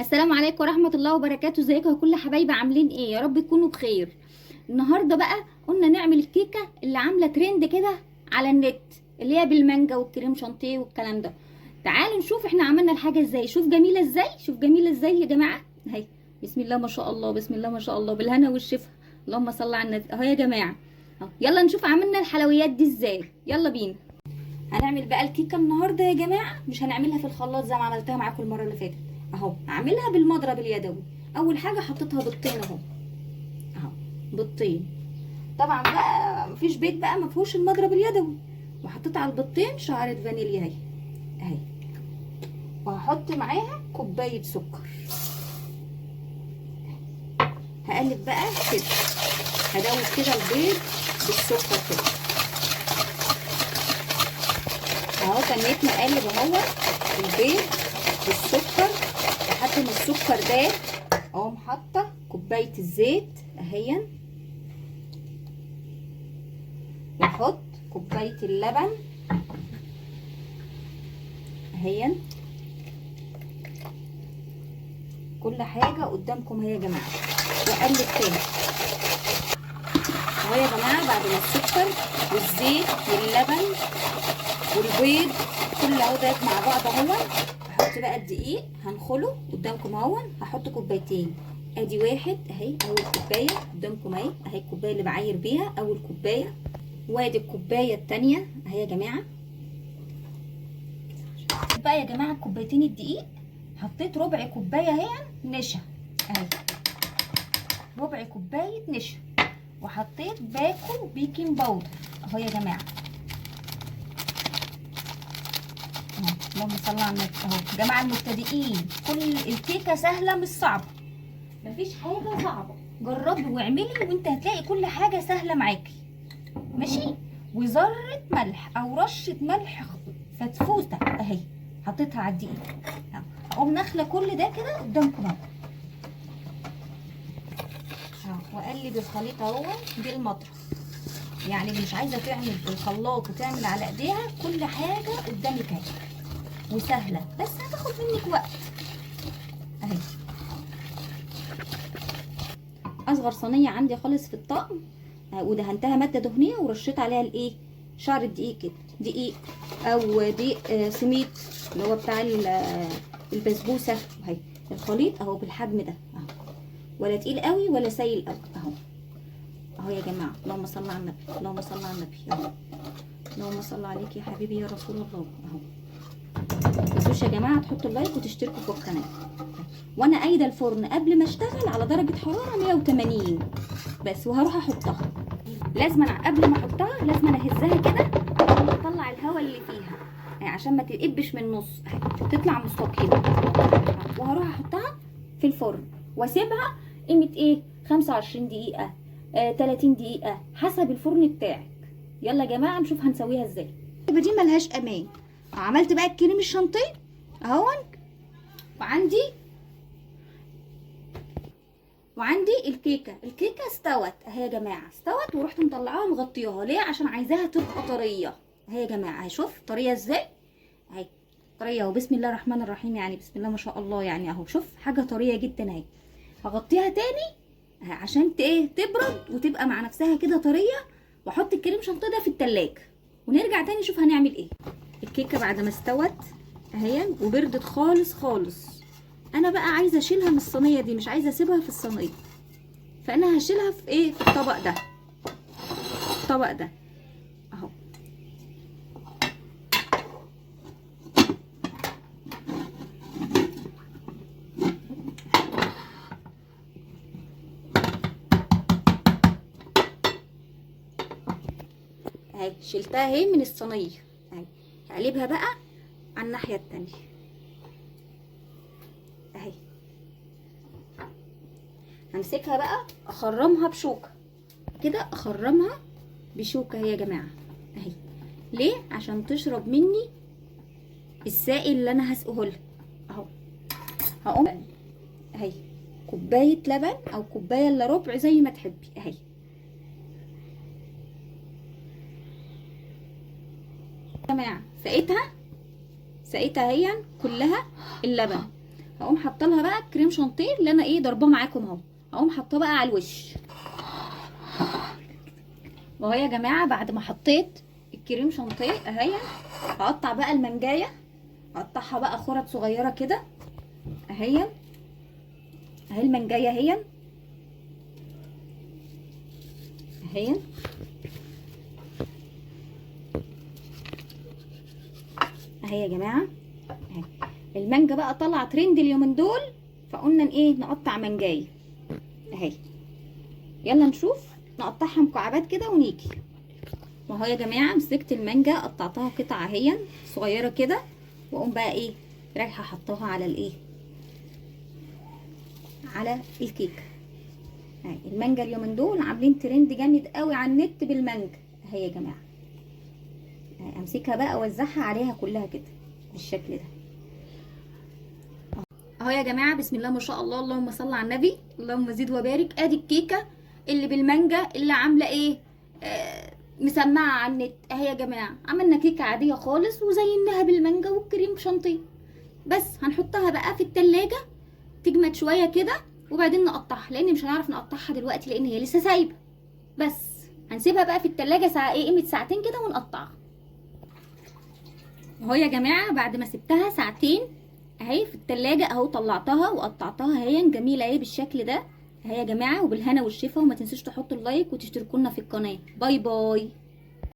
السلام عليكم ورحمة الله وبركاته. ازيكم يا كل حبايبي؟ عاملين ايه؟ يا رب تكونوا بخير. النهارده بقى قلنا نعمل الكيكه اللي عامله ترند كده على النت، اللي هي بالمانجا والكريم شانتيه والكلام ده. تعالوا نشوف احنا عملنا الحاجة ازاي. شوف جميلة ازاي، شوف جميلة ازاي يا جماعة. اهي بسم الله ما شاء الله، بسم الله ما شاء الله، بالهنا والشفا، اللهم صل على النبي. اهو يا جماعة اهو، يلا نشوف عملنا الحلويات دي ازاي، يلا بينا. هنعمل بقى الكيكه النهارده يا جماعة، مش هنعملها في الخلاط زي ما عملتها معاكم المرة اللي فاتت. اهو هعملها بالمضرب اليدوي. اول حاجة حطيتها بالطين اهو، اهو بالطين. طبعا بقى مفيش بيت بقى ما فيهوش المضرب اليدوي. وحطيت على البيضتين شعره فانيليا اهي اهي، وهحط معاها كوباية سكر. هقلب بقى كده، هدوب كده البيض بالسكر كده اهو. تنيت نقلب اهو البيض بالسكر لحد ما السكر ده. اقوم حاطه كوباية الزيت اهي، واحط كوباية اللبن اهي. كل حاجة قدامكم اهي يا جماعة. واقلب تاني اهو يا جماعة. بعد ما السكر والزيت واللبن والبيض كل اهو ده مع بعض اهو، هحط بقى الدقيق هنخله قدامكم اهو. هحط كوبايتين، ادي واحد اهي، اول كوباية قدامكم اهي، اهي الكوباية اللي بعاير بيها اول كوباية، وادي الكوباية الثانية اهي يا جماعة. بقى يا جماعة كوبايتين الدقيق، حطيت ربع كوباية اهي نشا اهي، ربع كوباية نشا، وحطيت باكو baking powder اهو يا جماعة. اللهم صل على النبي. اهو يا جماعة المبتدئين، كل الكيكه سهلة مش صعبة، مفيش حاجة صعبة. جربي واعملي وانت هتلاقي كل حاجة سهلة معاكي، ماشي. وذره ملح او رشه ملح فتفوته اهي، حطيتها على الدقيق. اقوم نخله كل ده كده قدامكم اهو، واقلب الخليط اهو بالمطرب. يعني اللي مش عايزه تعمل في الخلاط وتعمل على ايديها، كل حاجة قدامك اهي وسهلة، بس هتاخد منك وقت اهي. اصغر صينية عندي خالص في الطقم، ودهنتها مادة دهنية ورشيت عليها الايه، شعر الدقيق كده، دقيق او دقيق سميد اللي هو بتاع البسبوسه اهي. الخليط اهو بالحجم ده اهو، ولا تقيل قوي ولا سايل قوي اهو اهو يا جماعة. اللهم صل على النبي، اللهم صل على النبي اهو، اللهم صل عليك يا حبيبي يا رسول الله اهو. متنسوش يا جماعة تحطوا ال like وتشتركوا في القناة. وانا قايدة الفرن قبل ما اشتغل على درجه حرارة 180 بس، وهروح احطها. لازم قبل ما احطها لازم اهزها كده عشان اطلع الهواء اللي فيها، يعني عشان ما تقبش من النص، تطلع مستقيمة. وهروح احطها في الفرن واسيبها قيمة ايه، 25 دقيقة 30 دقيقة حسب الفرن بتاعك. يلا يا جماعة نشوف هنسويها ازاي. دي ملهاش امان. عملت بقى الكريم الشانتيه اهون، وعندي الكيكه. الكيكه استوت اهي يا جماعة، استوت ورحت مطلعاها مغطياها. ليه؟ عشان عايزاها تبقى طرية اهي يا جماعة. اهي شوف طرية ازاي، اهي طرية اهو، بسم الله الرحمن الرحيم، يعني بسم الله ما شاء الله، يعني اهو شوف حاجة طرية جدا اهي. هغطيها تاني عشان ايه، تبرد وتبقى مع نفسها كده طرية. واحط الكريم شانتيه ده في التلاجة ونرجع تاني نشوف هنعمل ايه. الكيكه بعد ما استوت اهي وبردت خالص خالص، انا بقى عايزه اشيلها من الصينية دي، مش عايزه اسيبها في الصينية، فانا هشيلها في ايه، في الطبق ده، الطبق ده اهو. اهي شلتها اهي من الصينية اهي. هقلبها بقى على الناحية التانية اهي. همسكها بقى اخرمها بشوكة كده، اخرمها بشوكة اهي يا جماعة اهي. ليه؟ عشان تشرب مني السائل اللي انا هسقه لها اهو. هقوم اهي كوباية لبن او كوباية الا ربع زي ما تحبي اهي. يا جماعة سقيتها، سقيتها اهي كلها اللبن. هقوم حاطه لها بقى كريم شانتيه اللي انا ايه ضرباه معاكم اهو، هقوم حاطاه بقى على الوش. وهي يا جماعة بعد ما حطيت الكريم شانتيه اهي، هقطع بقى المانجايه، هقطعها بقى خرط صغيرة كده اهي. اهي المانجايه اهي اهي. اهي يا جماعة اهي. المانجا بقى طالعه ترند اليومين دول، فقلنا ايه نقطع مانجايه اهي. يلا نشوف نقطعها مكعبات كده ونيجي. وهو يا جماعة مسكت المانجا قطعتها قطع اهي صغيرة كده، واقوم بقى ايه رايحة حطاها على الايه، على الكيكه. اهي المانجا اليومين دول عاملين ترند جامد قوي على النت بالمانجا اهي يا جماعة. امسكها بقى اوزعها عليها كلها كده بالشكل ده اهو يا جماعة. بسم الله ما شاء الله، اللهم صل على النبي، اللهم زد وبارك. ادي الكيكه اللي بالمانجا اللي عامله ايه مسمعه على النت اهي يا جماعة. عملنا كيكة عادية خالص وزيناها بالمانجا والكريم شانتيه، بس هنحطها بقى في التلاجة تجمد شوية كده وبعدين نقطعها، لان مش هنعرف نقطعها دلوقتي لان هي لسه سايبه. بس هنسيبها بقى في التلاجة ساعة ايه، قيمة ساعتين كده ونقطعها. اهو يا جماعة بعد ما سبتها ساعتين اهي في التلاجة اهو، طلعتها وقطعتها اهي جميلة اهي بالشكل ده اهي يا جماعة. وبالهنا والشفا، وما تنسوش تحطوا ال like وتشتركوا لنا في القناة. bye bye.